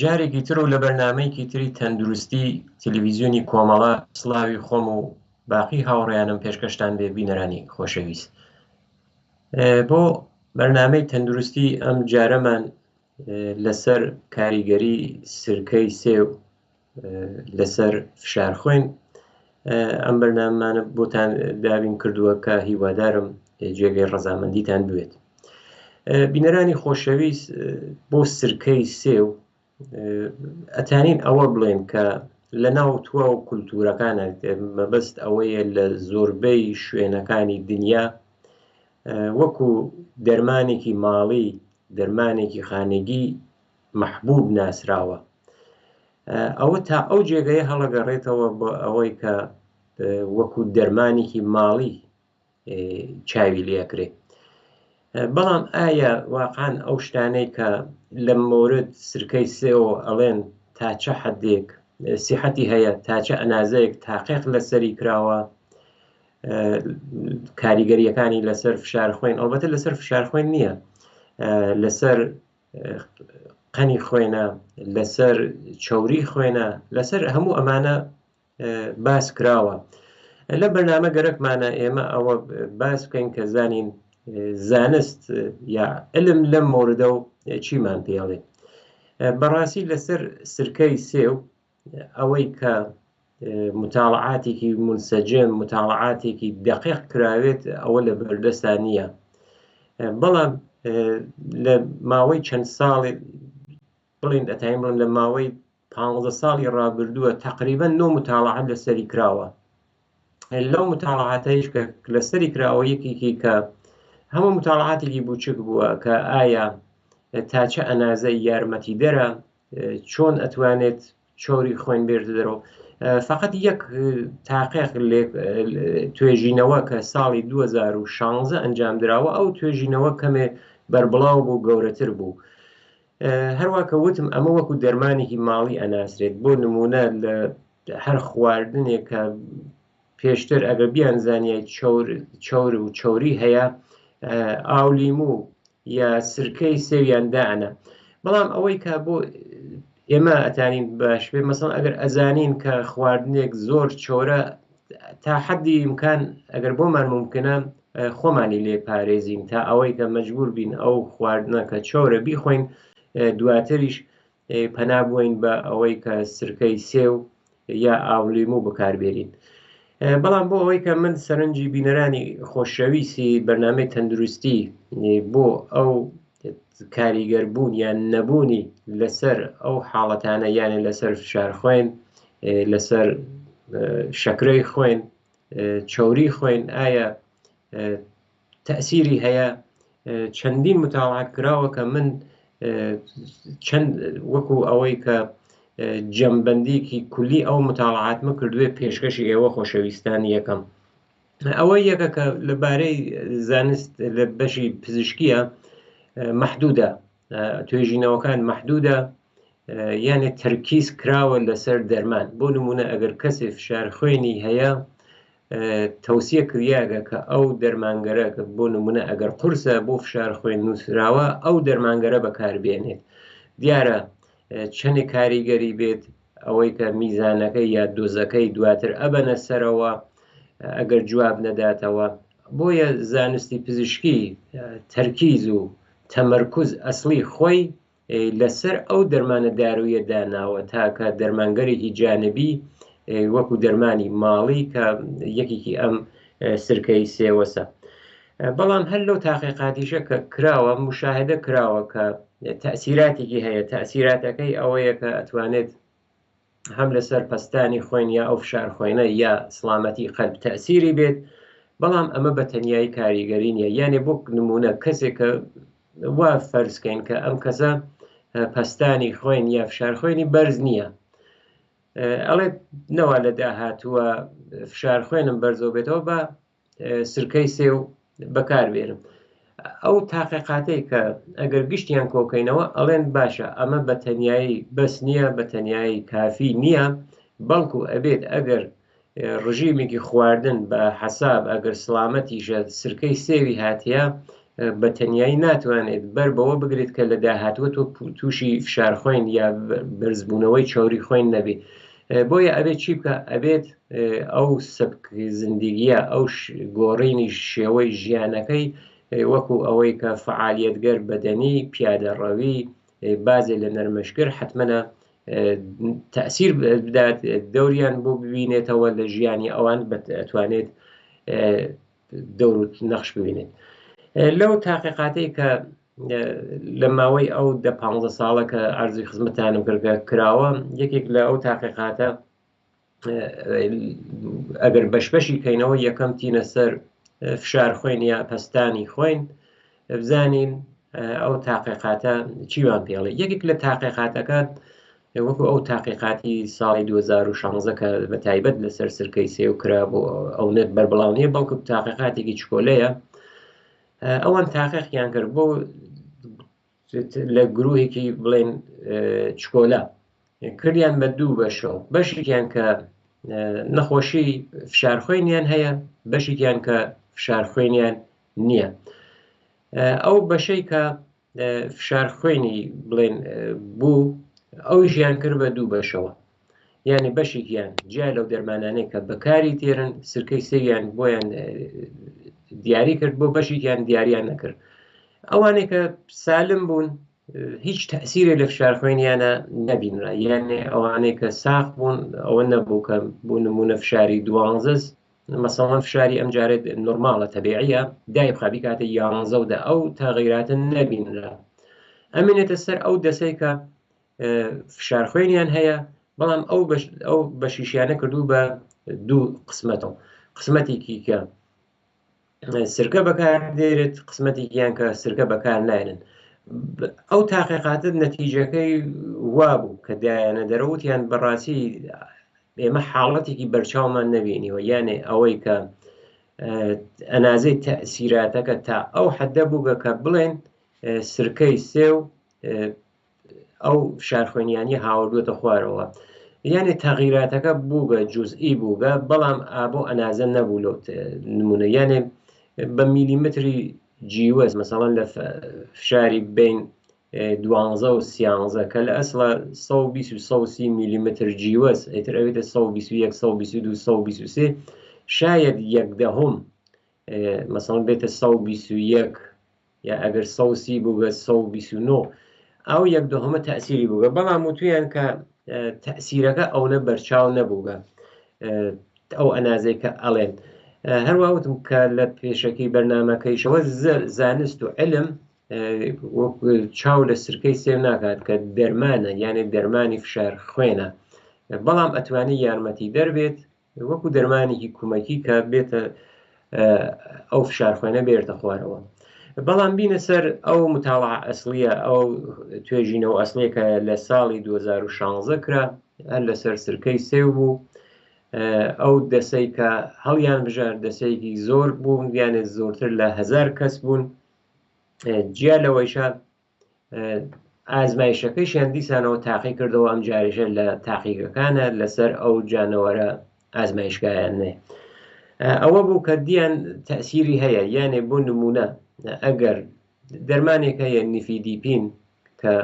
جارێکی تر و لە بەرنامەیەکی تری تەندروستی تەلەڤیزیۆنی کۆمەڵە سڵاوی خۆم و باقی هاوڕێیانم پێشکەشتان بێ بینەرانی خۆشەویست. بۆ بەرنامەی تەندروستی ئەم جارەمان لەسەر کاریگەری سرکەی سێو لەسەر فشار خوێن ئەم بەرنامانە بۆتان دابین کردووە کە هیوادارم جێگەی ڕەزامەندیتان بوێت. بینەرانی خۆشەویست بۆ سرکەی سێو ئەتانین ئەوە بڵێن کە لە ناو توا و کولتوورەکانە مەبەست ئەوەیە لە زۆربەی شوێنەکانی دنیا وەکو دەرمانێکی ماڵی دەرمانێکی خانگی مەحبوب ناسراوە ئەوە تا ئەو جێگەیە هەڵەگەڕێتەوە بۆ ئەوەی کە وەکو دەرمانێکی ماڵی چاوی لێکرێ بەڵام ئایا واقعا ئەو شتانەی کە لە مورد سرکەی سێوە ئەڵێن تا چە حدێک سیحەتی هەیە تا چە ئەنازەیەک تاقیق لەسەری کراوە کاریگەریەکانی لەسەر فشار خوێن ئەڵبەتە لەسەر فشار خوێن نییە لەسەر قەنی خوێنە لەسەر چەوری خوێنە لەسەر هەموو ئەمانە باس کراوە لە بەرنامە گەرەکمانە ئێمە ئەوە باس بکەین کە زانین زانست یا علم لەم مۆردە و چیمان پێڵێ بەڕاستی لەسەر سرکەی سێو ئەوەی کە متاڵعاتێکی منسەجم متاڵعاتێکی دقیق کراوێت ئەوە لە بەردەستا نییە بەڵام لە ماوەی چەند ساڵێ بڵین ئەتایم بڵێم لە ماوەی پانزە ساڵی ڕابردووە تەقریبەن نۆ متاڵعات لەسەری کراوە لەو متاڵعاتەیش کە لەسەری کراوە یەکێکی کە هەموو متاڵعاتێکی بووچک بووە کە ئایا تا چە ئەنازەی یارمەتیدەرە چۆن ئەتوانێت چۆری خوێن بێرتە دەرەوە فقط یەک تاقیق توێژینەوە کە ساڵی 2016 ئەنجام دراوە ئەو توێژینەوە کەمێ بەربڵاو بوو گەورەتر بوو هەروا کە وتم ئەمە وەکو دەرمانێکی ماڵی ئەناسرێت بۆ نمونە لە هەر خواردنێک کە پێشتر ئەگەر بیان زانیای چەور چەور و چەوری هەیە ئاولیمو یا سرکەی سێویان دائەنا بەڵام ئەوەی کە بۆ ئێمە ئەتانین باش بێ مەسەڵ ئەگەر ئەزانین کە خواردنێک زۆر چۆرە تا حەدی ئیمکان ئەگەر بۆمان ممکنە خۆمانی لێ پارێزین تا ئەوەی کە مەجبور بین ئەو خواردنە کە چۆرە بیخۆین دواتریش پەنا بووین بە ئەوەی کە سرکەی سێو یا ئاولیمو بەکاربێنین بەڵام بۆ ئەوەی کە من سەرنجی بینەرانی خۆشەویستی بەرنامەی تەندروستی بۆ ئەو کاریگەر بوون یان نەبوونی لەسەر ئەو حاڵەتانە یانێ لەسەر فشار خوێن لەسەر شەکرەی خوێن چەوری خوێن ئایا تەسیری هەیە چەندین متاڵات کراوە کە من چەند وەکو ئەوەی کە جەمبندێکی کولی ئەو متاڵعاتمە کردوێ پێشکەشی ئێوە خۆشەویستان یەکەم ئەوە یەکە کە لەبارەی زانست لە بەشی پزیشکیە مەحدودە توێژینەوەکان مەحدودە یانێ تەرکیز کراوە لەسەر دەرمان بۆ نمونە ئەگەر کەسێ فشار خوێنی هەیە تەوسیە کریاگە کە ئەو دەرمانگەرە کە بۆ نمونە ئەگەر قورسە بۆ فشار خوێن نووسراوە ئەو دەرمانگەرە بەکاربێنێت دیارە چەندێک کاریگەری بێت ئەوەی کە میزانەکەی یا دۆزەکەی دواتر ئەبەنە سەرەوە ئەگەر جواب نەداتەوە بۆیە زانستی پزیشکی تەرکیز و تەمەرکز ئەسڵی خۆی لەسەر ئەو دەرمانە دارویە داناوە تاکە دەرمانگەرێکی جانبی وەکو دەرمانی ماڵی کە یەکێکی ئەم سرکەی سێوەسە بەڵام هەر لەو تاقیقاتیشە کە کراوە مشاهدە کراوە کە تەسیراتێکی هەیە تەسیراتەکەی ئەوەیە کە ئەتوانێت هەم لەسەر پەستانی خوێن یا ئەو فشار خوێنە یا سڵامەتی قەلب تەسیری بێت بەڵام ئەمە بە تەنیایی کاریگەری نییە یانێ بۆ نمونە کەسێک کە وا فەرزکەین کە ئەم کەسە پەستانی خوێن یا فشار خوێنی بەرز نییە ئەڵێت نەوە لە داهاتووە فشار خوێنم بەرزەوە بێتەوە بە سرکەی سێو بەکاربێنم ئەو تاقیقاتەی کە ئەگەر گشتیان کۆکەینەوە ئەڵێن باشە ئەمە بە تەنایی بەس نییە بە تەنایی کافی نییە بەڵکو ئەبێت ئەگەر ڕژیمێکی خواردن بە حەساب ئەگەر سڵامەتیشە سرکەی سێوی هاتیە بە تەنیایی ناتوانێت بەر بەوە بگرێت کە لە داهاتووە تۆ تووشی فشار خوێن یا بەرزبوونەوەی چەوری خوێن نەبێ. بۆیە ئەبێت چی بکە؟ ئەبێت ئەو سبک زندگیە، ئەو گۆڕینی شێوەی ژیانەکەی وەکو ئەوەی کە فعالیەتگەر بەدەنی، پیادەڕەوی، بازێ لە نەرمەشگر حتممەە تەسیر بدات، دەوریان بۆ ببینێتەوە لە ژیانی ئەوان ئەتوانێت دەور و نەخش ببینێت. لەو تاقیقاتەی کە لە ماوەی ئەو دە پانزە ساڵە کە ئارزوی خزمەتانم کردگە کراوە، یەکێک لە ئەو تاقیقاتە ئەگەر بەش بەشی کەینەوە، یەکەم تینە سەر فشار خوێن یا پەستانی خوێن، بزانین ئەو تاقیقاتە چیوان پێڵێ. یەکێک لە تاقیقاتەکە وەکو ئەو تاقیقاتی ساڵی 2016 کە بە تایبەت لەسەر سرکەی سێو کرا بۆ ئەو نەت بەربڵاو نییە، بەڵکو تاقیقاتێکی چکۆلەیە. ئەوان تاقیقیان کرد بۆ لە گروهێکی بڵێن چکۆلە، کردیان بە دوو بەشەوە، بەشێکیان کە نەخۆشی فشار خوێنیان هەیە، بەشێکیان کە فشار خوێنیان نییە. ئەو بەشەی کە فشار خوێنی بڵێن بوو ئەویشیان کرد بە دوو بەشەوە، یعنی بەشێکیان جیا لەو دەرمانانەی کە بەکاری تێرن سرکەی سێویان بۆیان دیاری کرد، بۆ بەشێکیان دیاریان نەکرد. ئەوانەی کە سالم بوون هیچ تەسیرێ لە فشار خوێنیانە نەبینرا، یعنی ئەوانەی کە ساخ بوون ئەوە نەبوو کە بۆ نمونە فشاری دوانزەس مەسەڵەن فشاری ئەم جارێت نۆرماڵە تەبیعیە دای بخا بیکاتە یانزە و دە، ئەو تەغیراتە نەبینرا. ئەمێنێتە سەر ئەو دەسەی کە فشار خوێنیان هەیە، بەڵام ئەو ئەو بەشیشیانە کردو بە دوو قسمەتەوە، قسمەتێکی کە سرکە بەکار دێرێت، قسمەتێکیان کە سرکە بەکار نایەنن. ئەو تاقیقاتە نەتیجەکەی وابوو کە دایانە دەرەوتیان بەڕاستی ئێمە حاڵەتێکی بەرچاومان نەبینیوە، یانێ ئەوەی کە ئەنازەی تەسیراتەکە تا ئەو حەدە بووگە کە بڵێن سرکەی سێو ئەو فشارخوێنیانی هاوردووەتە خوارەوە، یعنی تەغیراتەکە بووگە جزئی بووگە، بەڵام ئابۆ ئەنازە نەبوو لەو نمونە، یعنی بە میلیمتری جیوەز مەسەڵەن لە فشاری بین دوانزە و سیانزە کە لە ئەسڵە 120 و 130 میلیمتر جیوەز، ئیتر ئەوێتە 121، 122، 123، شاید یەک دەهم مەسەڵەن بێتە 121، یا ئەگەر 130 بووگە 129، ئەو یەک دەهمە تەسیری بووگە، بەڵام وتویان کە تەسیرەکە ئەونە بەرچاو نەبووگە ئەو ئەنازەی کە ئەڵێن. هەروە وتم کە لە پێشەکی بەرنامەکەیشەوە زانست و علم وەک چاو لە سرکەی سێو ناکات کە دەرمانە، یانێ دەرمانی فشار خوێنە، بەڵام ئەتوانی یارمەتی دەربێت وەکو دەرمانێکی کومەکی کە بێتە ئەو فشار خوێنە بێرتە خوارەوە. بەڵام بینە سەر ئەو متاڵع ئەسڵیە، ئەو توێژینەوە ئەسڵیە کە لە ساڵی 2016 کرا، هەر لەسەر سرکەی سێو بوو. ئەو دەسەی کە هەڵیان بژار دەسەیەکی زۆر بوون، یانێ زۆرتر لە 1000 کەس بوون. جیا لەوەیشە ئازمایشەکەیشیان دیسانەوە تاقی کردەوە، ئەم جارێژە لە تاقیگەکانە لەسەر ئەو جانەوەرە ئازمایشگایان نێ. ئەوە بوو کە دیان تەسیری هەیە، یانێ بۆ نمونە ئەگەر دەرمانێک هەیە نیفیدیپین کە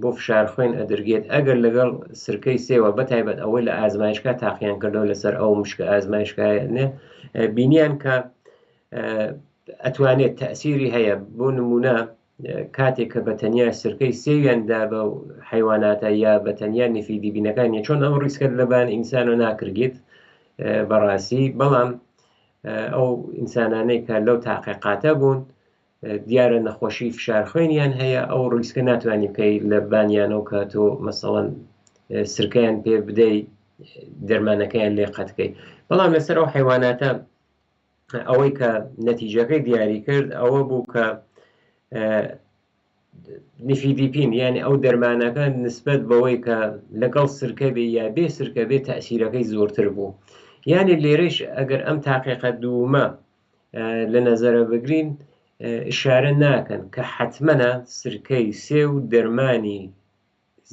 بۆ فشار خوێن ئەدرگێت، ئەگەر لەگەڵ سرکەی سێوە بە تایبەت ئەوەی لە ئازمایشگا تاقیان کردەوە لەسەر ئەو مشکە ئازمایشگایە نێ، بینیان کە ئەتوانێت تەسیری هەیە. بۆ نمونە کاتێک کە بە تەنیا سرکەی سێویان دا بە حیواناتە یا بە تەنیا نیفیدیبینەکان، چۆن ئەو ڕیسکە لەبان ئینسانە ناکرگێت بەڕاستی، بەڵام ئەو ئینسانانەی کە لەو تاقیقاتە بوون دیارە نەخۆشی فشار خوێنیان هەیە، ئەو ڕیسکە ناتوانانی بکەی لە بانیانەوە کە تۆ مەسەڵەن سرکەیان پێ بدەی دەرمانەکەیان لێ قەتکەی. بەڵام لەسەر ئەو حیواناتە ئەوەی کە نەتیجەکەی دیاری کرد ئەوە بوو کە نیفیدیپین یعنی ئەو دەرمانەکە نسبەت بەوەی کە لەگەڵ سرکە بێ یا بێ سرکە بێ تەسیرەکەی زۆرتر بوو. یعنی لێرەش ئەگەر ئەم تاقیقە دوومە لە نەزەرە بگرین ئشارە ناکەن کە حتممەە سرکەی سێ و دەرمانی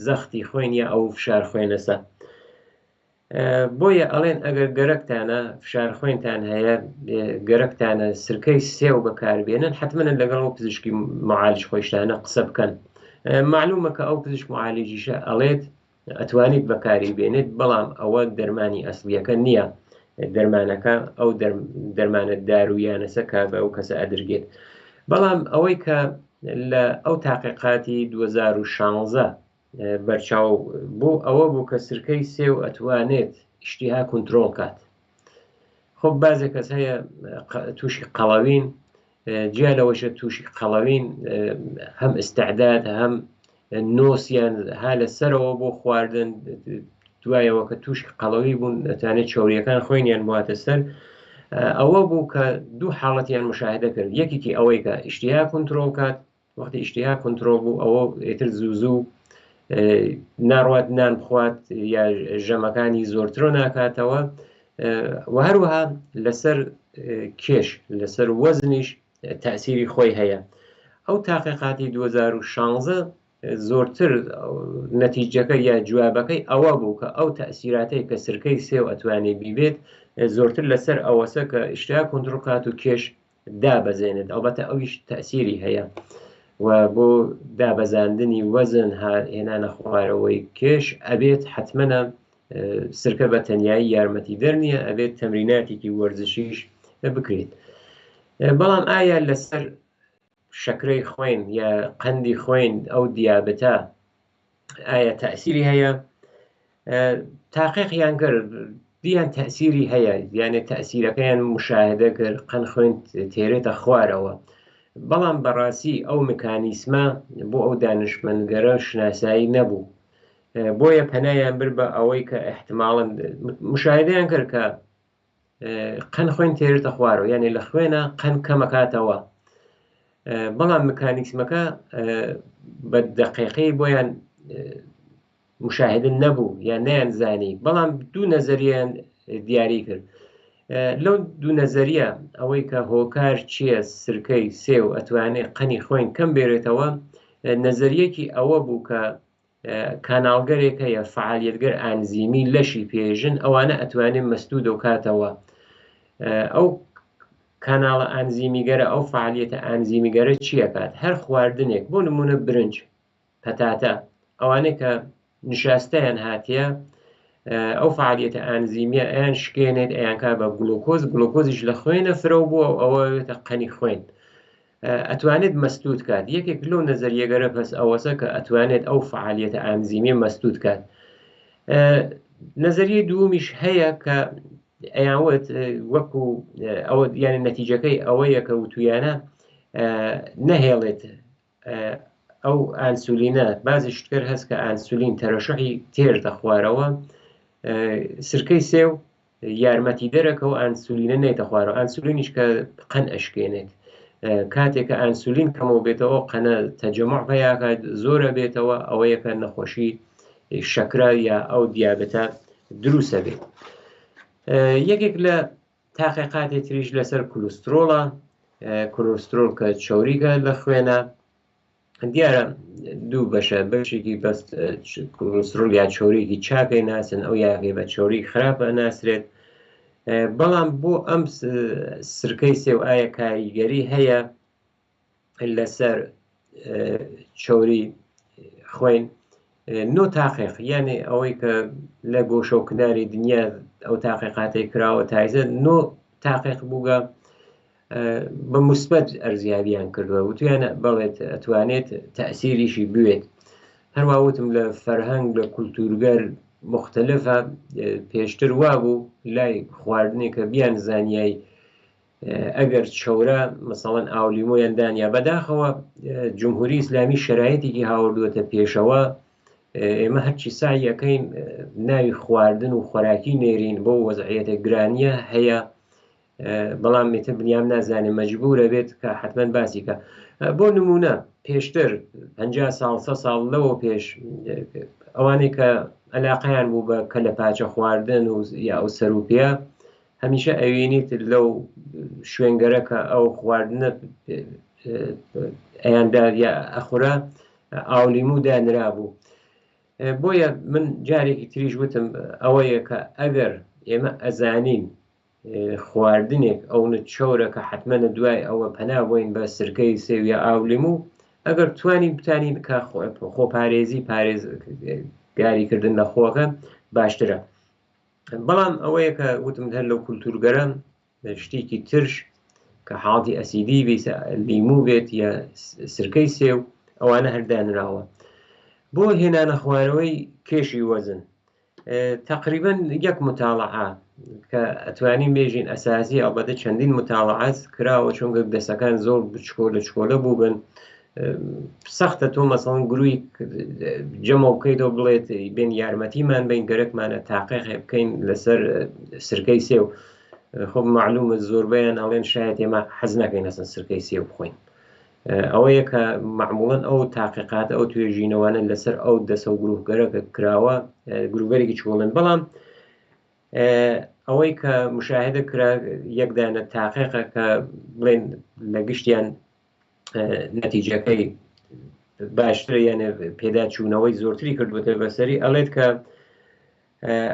زەختی خوێن یا ئەو فشار خوێنەسە. بۆیە ئەڵێن ئەگەر گەرەکتانە فشار خوێنتان هەیە گەرەکتانە سرکەی سێو بەکاربێنن حتمما لەگەڵ ئەو پزیشکی معالج خۆشتانە قسە بکەن. معلومە کە ئەو پزیشک معالجیشە ئەڵێت ئەتوانیت بەکاری بێنێت، بەڵام ئەوە دەرمانی ئەسڵیەکە نییە، دەرمانەکە ئەو دەرمانە دارویانەسە کە بە ئەو کەسە ئەدرگێت. بەڵام ئەوەی کە لە ئەو تاقیقاتی 2016 بەرچاو بوو ئەوە بوو کە سرکەی سێو ئەتوانێت ئیشتیها کونترۆڵ کات. خۆ بازێک کەس هەیە تووشی قەڵەوین، جیا لەوەشە تووشی قەڵەوین هەم ئستعداد هەم نۆسیان ها لە سەرەوە بۆ خواردن، دوایەوە کە تووشی قەڵەوی بوون ئەتوانێت چەوریەکان خوێنیان بواتە سەر. ئەوە بوو کە دوو حاڵەتیان مشاهدە کرد، یەکێکی ئەوەی کە ئیشتیها کونترۆڵ کات، وەختی ئیشتیها کونترۆڵ بوو ئەوە ئێتر زوو زوو ناڕوات نان بخوات یا ژەمەکانی زۆرترۆ ناکاتەوە، و هەروەها لەسەر کێش لەسەر وەزنیش تەسیری خۆی هەیە. ئەو تاقیقاتی 2016 زۆرتر نەتیجەکە یا جوابەکەی ئەوە بوو کە ئەو تەسیراتەی کە سرکەی سێو ئەتوانێ بیبێت زۆرتر لەسەر ئەوەسە کە ئیشتیا کونترۆڵ کات و کێش دابەزێنێت. ئەڵبەتە ئەویش تەسیری هەیە و بۆ دابەزاندنی وەزن هێنانە خوارەوەی کێش ئەبێت حتممە سرکە بە تەنایی یارمەتی دەر نییە، ئەبێت تەمریناتێکی وەرزشیش بکرێت. بەڵام ئایا لەسەر شەکرەی خوێن یا قەندی خوێن ئەو دیابەتە ئایا تەسیری هەیە؟ تاقیقیان کرد دیان تەسیری هەیە، یانێ تەسیرەکەیان مشاهدە کرد، قەند خوێن تێرێتە خوارەوە. بەڵام بەڕاستی ئەو مکانیسمە بۆ ئەو دانشمەندگەرە شناسایی نەبوو، بۆیە پەنایان بر بە ئەوەی کە احتماڵن مشاهدەیان کرد کە قەند خوێن تێرێتە خوارەوە، یانێ لە خوێنە قەند کەمەکاتەوە، بەڵام مکانیسمەکە بە دەقیقی بۆیان مشاهدە نەبوو یان نەیانزانی. بەڵام دوو نەزەریان دیاری کرد. لەو دوو نەزەریە ئەوەی کە هۆکار چییە سرکەی سێو ئەتوانێت قەنی خوێن کەم بێرێتەوە، نەزەریەکی ئەوە بوو کە کاناڵگەرێک هەیە فعالیەتگەر ئانزیمی لەشی پێژن، ئەوانە ئەتوانێت مەستوو دەوکاتەوە. ئەو کاناڵە ئانزیمیگەرە، ئەو فعالیەتە ئانزیمیگەرە چیەکات؟ هەر خواردنێک بۆ نمونە برنج، پەتاتە، ئەوانەی کە نشاستەیان هاتیە ئەو فعالیەتە ئانزیمیە ئەیان شکێنێت، ئەیانکا بە گلوکۆز، گلوکۆزیش لە خوێنە فرەو بووە و ئەوە بێتە قەنی خوێن، ئەتوانێت مەستوود کات. یەکێک لەو نەزەریەگەرە پەس ئەوەسە کە ئەتوانێت ئەو فعالیەتە ئانزیمیە مەستوود کات. نەزەریە دوومیش هەیە کە ئەیانوت وەکو ئەوە، یعنی نەتیجەکەی ئەوەیە کە وتویانە نەهێڵێت ئەو ئانسولینە، بازی شتکەر هەست کە ئانسولین تەرەشحی تێر دەخوارەوە، سرکەی سێو یارمەتی دەرەکە و ئانسولینە نێتە خوارەوە. ئانسولینیش کە قەن ئەشکێنێت، کاتێک کە ئانسولین کەمەوە بێتەوە قەنە تەجەمع پیاکات زۆرە بێتەوە، ئەوەیە کە نەخۆشی شەکرە یا ئەو دیابەتە دروستە بێت. یەکێک لە تاقیقاتی تریش لەسەر کولسترۆڵە، کولسترۆڵ کە چەوریکە لە خوێنە، دیارە دوو بەشە، بەشێکی بەس کولسترۆڵ یا چەوریکی چاکەی ناسن، ئەو یاگەی بە چەوری خراپە ناسرێت. بەڵام بۆ ئەم سرکەی سێو ئایا کاریگەری هەیە لەسەر چەوری خوێن؟ نۆ تاقیق، یعنی ئەوەی کە لە گۆشە و کناری دنیا ئەو تاقیقاتەی کراوە تایزە نۆ تاقیق بووگە بە مثبت ئەرزیابیان کردووە، وتویانە بەڵێت ئەتوانێت تەسیریشی بوێت. هەروە وتم لە فەرهەنگ لە کولتورگەر مختلفە، پێشتر وابوو لای خواردنێک کە بیان زانیای ئەگەر چەورە مەسەڵەن ئاولیمۆیان دانیا. بەداخەوە جمهوری ئیسلامی شرایطێکی هاوردووەتە پێشەوە، ئێمە هەرچی سعیەکەین ناوی خواردن و خۆراکی نێرین بۆ وەزعیەتە گرانیە هەیە، بەڵام ئیتر بنیام نازانێ مەجبورە بێت کە حتمما باسی کە. بۆ نمونە پێشتر 50 ساڵ 100 ساڵ لەوە پێش ئەوانەی کە علاقەیان بوو بە کە لە پاچە خواردن و یا ئەو سەروپێ، هەمیشە ئەوینیت لەو شوێنگەرە کە ئەو خواردنە ئەیاندا یا ئەخورا ئاولیمو دانرابوو. بۆیە من جارێکی تریش وتم ئەوەیە کە ئەگەر ئێمە ئەزانین خواردنێک ئەونە چەورە کە حتممە دوای ئەوە پەنا بۆین بە سرکەی سێو یا ئاو لیمو ئەگەر توانین بتانین کە خۆپارێزی پارێزگاریکردن لە خۆکە باشترە بەڵام ئەوەیە کە وتم هەر لەو کولتورگەرە شتێکی ترش کە حاڵی ئەسیدی بێت لیمو بێت یا سرکەی سێو ئەوانە هەر دانراوە بۆ هێنانە خوارەوەی کێشی وەزن تقریبا یەک متاڵعە کە ئەتوانین بێژین ئەساسی ئەڵبەتە چەندین متاڵعات کراوە چونکە دەسەکان زۆر بچکۆلە چکۆلە بووبن سەختە تۆ مەسەڵەن گروی جەمەوە بکەیتەوە بڵێت بێن یارمەتیمان بین گەرەکمانە تاقیقێ بکەین لەسەر سرکەی سێو خۆ معلومە زۆربەیان ئەڵێن شاید ئێمە حەز نەکەین ئەسڵەن سرکەی سێو بخۆین ئەوەیە کە معموڵەن ئەو تاقیقات ئەو توێژینەوانە لەسەر ئەو دەسە و گروهگەرە کە کراوە گروگەرێکی چۆڵن بەڵام ئەوەی کە مشاهدە کرا یەکدانە تاقیقە کە بڵێن لە گشتیان نەتیجەکەی باشترە یانە پێداچوونەوەی زۆرتری کردوێتە بەسەری ئەڵێت کە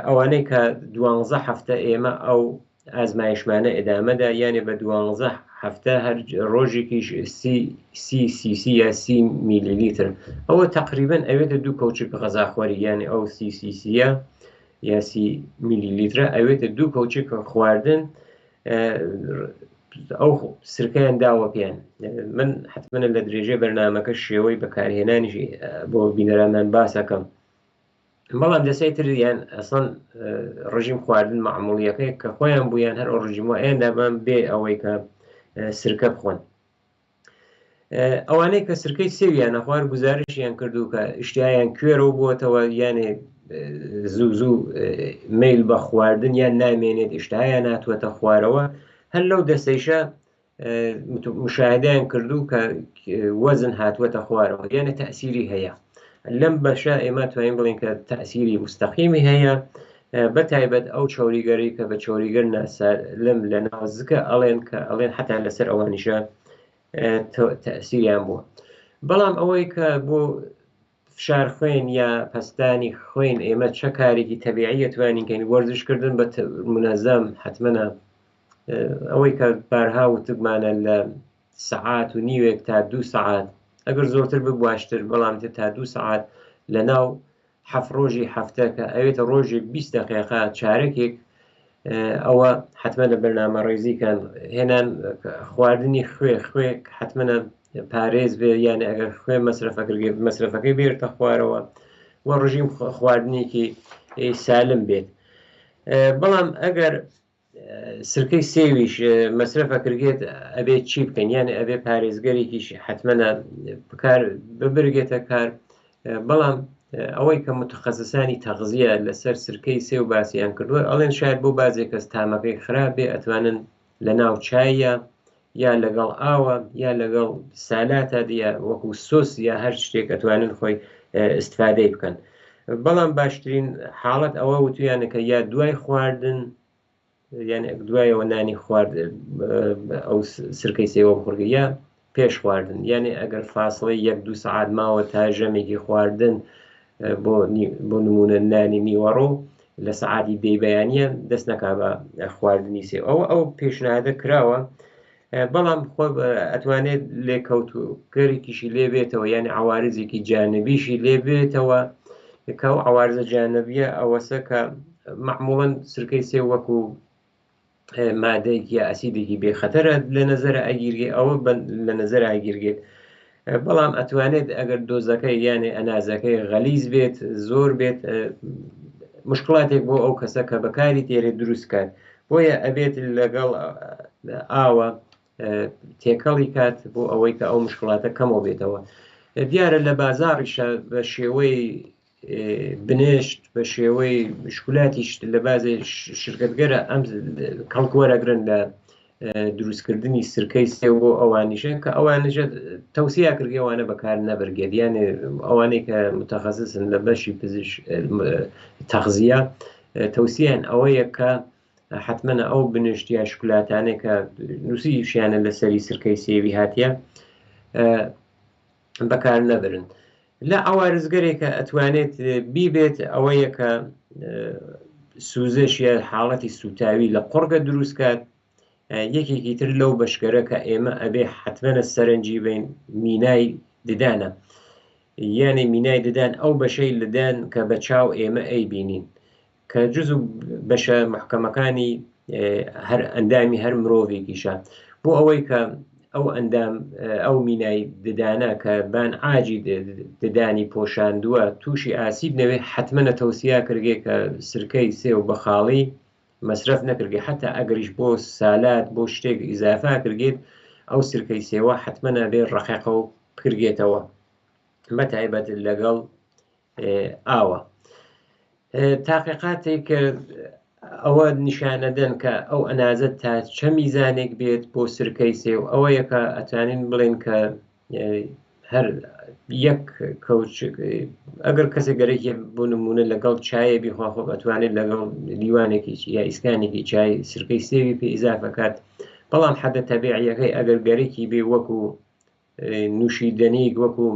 ئەوانەی کە دوانزە هەفتە ئێمە ئەو ئازمایشمانە ئەدامەدا یانێ بە دوانزە هەفتە هەر ڕۆژێکیش سی سی سی سی یا سی میلیلیتر ئەوە تقریبن ئەوێتە دوو کەوچک غەزاخوەری یانێ ئەو سی سی سیە یا سی میلیلیترە ئەوێتە دوو کەوچک خواردن ئەو سرکەیان داوە پێیان من حتممە لە درێژەی بەرنمەکە شێوەی بەکارهێنانیشی بۆ بینەرانمان باسەکەم بەڵام دەسەی تر یان ئەسڵەن ڕژیم خواردن معمولیەکەی کە خۆیان بوویان هەر ئەو ڕژیمەوە ئەیان دابان بێ ئەوەی کە سرکە بخۆن ئەوانەی کە سرکەی سێویان نەخوارد گزارشیان کردو کە ئیشتیایان کوێرەوە بووەتەوە یانێ زوو زوو میل بە خواردن یان نامێنێت ئیشتایان هاتووەتە خوارەوە هەر لەو دەستەیشە مشاهدەیان کردو کە وەزن هاتووەتە خوارەوە یانە تەسیری هەیە لەم بەشە ئێمە توانین بڵین کە تەسیری مستەقیمی هەیە بە تایبەت ئەو چوریگەری کە بە چوریگەر لەم لە ناوزکە ئەڵێن کە ئەڵێن حتا لەسەر ئەوانیشە تەسیریان بووە بەڵام ئەوەی کە بۆ فشار خوێن یا پەستانی خوێن ئێمە چە کارێکی تەبیعیە توانین کەین وەرزشکردن بە منەزەم حتممە ئەوەی کە بارها وتگمانە لە سەعات و نیوێک تا دوو سەعات ئەگەر زۆرتر ببواشتر بەڵام تا دوو سەعات لە ناو هەفت ڕۆژی هەفتە کە ئەوێتە ڕۆژێک 20 دقیقە چارەکێک ئەوە حتممە لە بەرنامە ڕێزیکان هێنان خواردنی خوێ خوێ حتممە پارێز بێ یان ئەگەر خوێ مەسرفەکرد مەسرفەکەی بێرتە خوارەوە و ڕژیم خواردنێکی سالم بێت بەڵام ئەگەر سرکەی سێویش مەسرەفە کرگێت ئەبێت چی بکەن یان ئەبێ پارێزگەرێکیش حتممە بکار ببرگێتە کار بەڵام ئەوەی کە متخەسسانی تەغزیە لەسەر سرکەی سێو باسییان کردووە ئەڵێن شاید بۆ بازێک کەس تامەکەی خراپ بێ ئەتوانن لە ناو چایە یا لەگەڵ ئاوە یا لەگەڵ سالاتە یا وەکو سۆس یا هەر شتێک ئەتوانن خۆی استفادەی بکەن بەڵام باشترین حاڵەت ئەوە وتویانە کە یا دوای خواردن یان دوایەوە نانی خوارد ئەو سرکەی سێوە بخورگە یا پێش خواردن یعنی ئەگەر فاصلەی یەک دوو سەعات ماوە تا ژەمێکی خواردن بۆ بۆ نمونە نانی نیوەڕۆ لە سەعاتی دەی بەیانە دەست نەکا بە خواردنی سێ ئەوە ئەو پێشنادە کراوە بەڵام خۆ ئەتوانێت لێکەوتگەرێکیشی لێ بێتەوە یعنی عوارزێکی جانبیشی لێ بێتەوە کە ئەو عوارزە جانبیە ئەوەسە کە معموڵەن سرکەی سێ وەکو مادەیەک یا ئەسیدێکی بێخەتەرە لە نەزەرە ئەگیرگێ ئەوە لە نەزەر ئاگیرگێت بەڵام ئەتوانێت ئەگەر دۆزەکەی یانێ ئەنازەکەی غەلیز بێت زۆر بێت مشکلاتێک بۆ ئەو کەسە کە بەکاری تێرێت دروست کات بۆیە ئەبێت لەگەڵ ئاوە تێکەڵی کات بۆ ئەوەی کە ئەو مشکلاتە کەمەوە بێتەوە دیارە لە بازاڕیشە بە شێوەی بنێشت بە شێوەی شکولاتیش لە بازێ شرکەتگەرە ئەم کەڵک وەرەگرن لە دروستکردنی سرکەی سێو بۆ ئەوانیشە کە ئەوانیشە تەوسیا کردی ئەوانە بەکار نەبرگێت یانێ ئەوانەی کە متەخەسسن لە بەشی پزیش تەغزیە تەوسیان ئەوەیە کە حتمما ئەو بنشت یا شکلاتانێک کە نووسیشیانە لەسەری سرکەی سێوی هاتیە بەکار نەبرن. لە عەوارزگەرێکە ئەتوانێت بیبێت ئەوەیە کە سوزش یا حاڵەتی سوتاوی لە قوڕگە دروست کات. یەکێکی تر لەو بەشگەرە کە ئێمە ئەبێ حەتمەنە سەرنجی بین مینای ددانە. یانێ مینای ددان ئەو بەشەی لدان کە بە چاو ئێمە ئەیبینین کە جزو بەشە محکەمەکانی هەر ئەندامی هەر مرۆڤێکیشە بۆ ئەوەی کە ئەو ئەندام ئەو مینای ددانە کە بان عاجی ددانی پۆشاندووە تووشی ئاسیب نەوێ حتممە تەوسیا کردگێ کە سرکەی سێو بە خاڵی مەسرەف نەکردگێ حتا ئەگەریش بۆ سالاد بۆ شتێک ئیزافا کردگێت ئەو سرکەی سێوە حتممە نابێ ڕەقیقە و بکرگێتەوە بە تایبەت لەگەڵ ئاوە. تاقیقاتێک ئەوە نیشانەدەن کە ئەو ئەنازە تا چە میزانێک بێت بۆ سرکەی سێو ئەوەیە کە ئەتوانین بڵێن کە هەر یەک کەوچ ئەگەر کەسێک گەرەکی بۆ نمونە لەگەڵ چایە بیخوا خۆ ئەتوانێت لەگەڵ لیوانێکی یا ئیسکانێکی چای سرکەی سێوی پێ ئیزافەکات بەڵام حەدە تەبیعیەکەی ئەگەر گەرەکی بێ وەکو نوشیدەنیک وەکو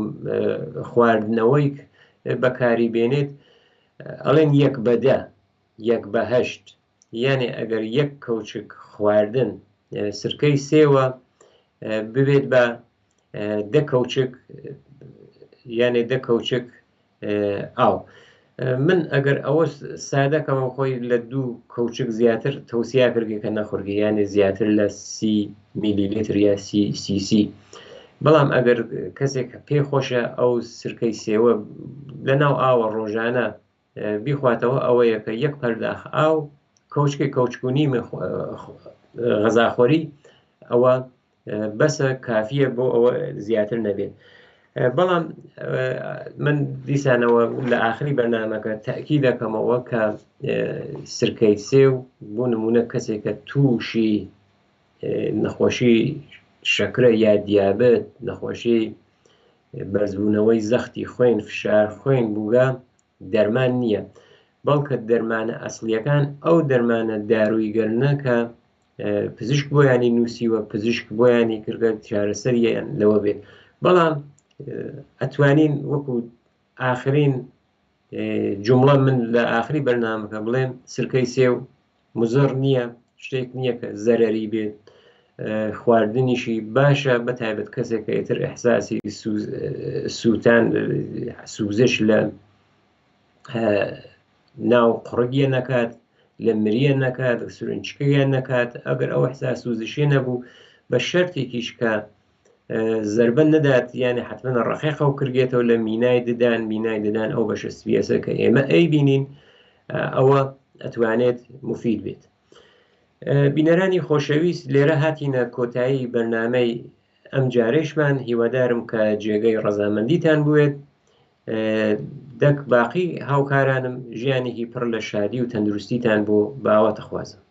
خواردنەوەیک بەکاری بێنێت ئەڵێن یەک بە دە یەک بە هەشت یانێ ئەگەر یەک کەوچک خواردن سرکەی سێوە ببێت بە دە کەوچک یانێ دە کەوچک ئاو. من ئەگەر ئەوە سادەکەمەوە خۆی لە دوو کەوچک زیاتر تەوسیا کردگە کە نەخورگە یانێ زیاتر لە سی میلیلیتر یا سی سی سی بەڵام ئەگەر کەسێک پێ خۆشە ئەو سرکەی سێوە لە ناو ئاوە ڕۆژانە بیخواتەوە ئەوەیە کە یەک پەرداخ ئاو کەوچکی کەوچکونی غەزاخۆری ئەوە بەسە کافیە بۆ ئەوە زیاتر نەبێت بەڵام من دیسانەوە لە ئاخری بەرنمەکە تاکی دەکەمەوە کە سرکەی سێو بۆ نمونە کەسێکە تووشی نەخۆشی شەکرە یا دیابێت نەخۆشی بەرزبوونەوەی زەختی خوێن فشار خوێن بووگە دەرمان نییە بەڵکە دەرمانە ئەسڵیەکان ئەو دەرمانە دارویگەرنە کە پزیشک بۆیانی نووسیوە پزیشک بۆیانی کردگە چارەسەریان لەوە بێت بەڵام ئەتوانین وەکو ئاخرین جمڵە من لە ئاخری بەرنمەکە بڵێم سرکەی سێو مزڕ نییە شتێک نییە کە زەرەری بێت خواردنیشی باشە بە تایبەت کەسێک کە ئیتر ئەحساسی سووتان سوزش لە ناو قڕگیە نەکات لە مریە نەکات سورنچکەیان نەکات ئەگەر ئەو احساس سوزشیە نەبوو بە شەرتێکیش کە زربە نەدات یانە حتمما ڕقیقە و کرگێتەوە لە مینای ددان مینای ددان ئەو بەشە سپیەسە کە ئێمە ئەیبینین ئەوە ئەتوانێت مفید بێت بینەرانی خۆشەویست لێرە هاتینە کۆتایی بەرنامەی ئەم جارەیشمان هیوادارم کە جێگەی ڕەزامەندیتان بوێت دەک باقی هاوکارانم ژیانێکی پڕ لە شادی و تەندروستیتان بۆ باوەتەخوازم.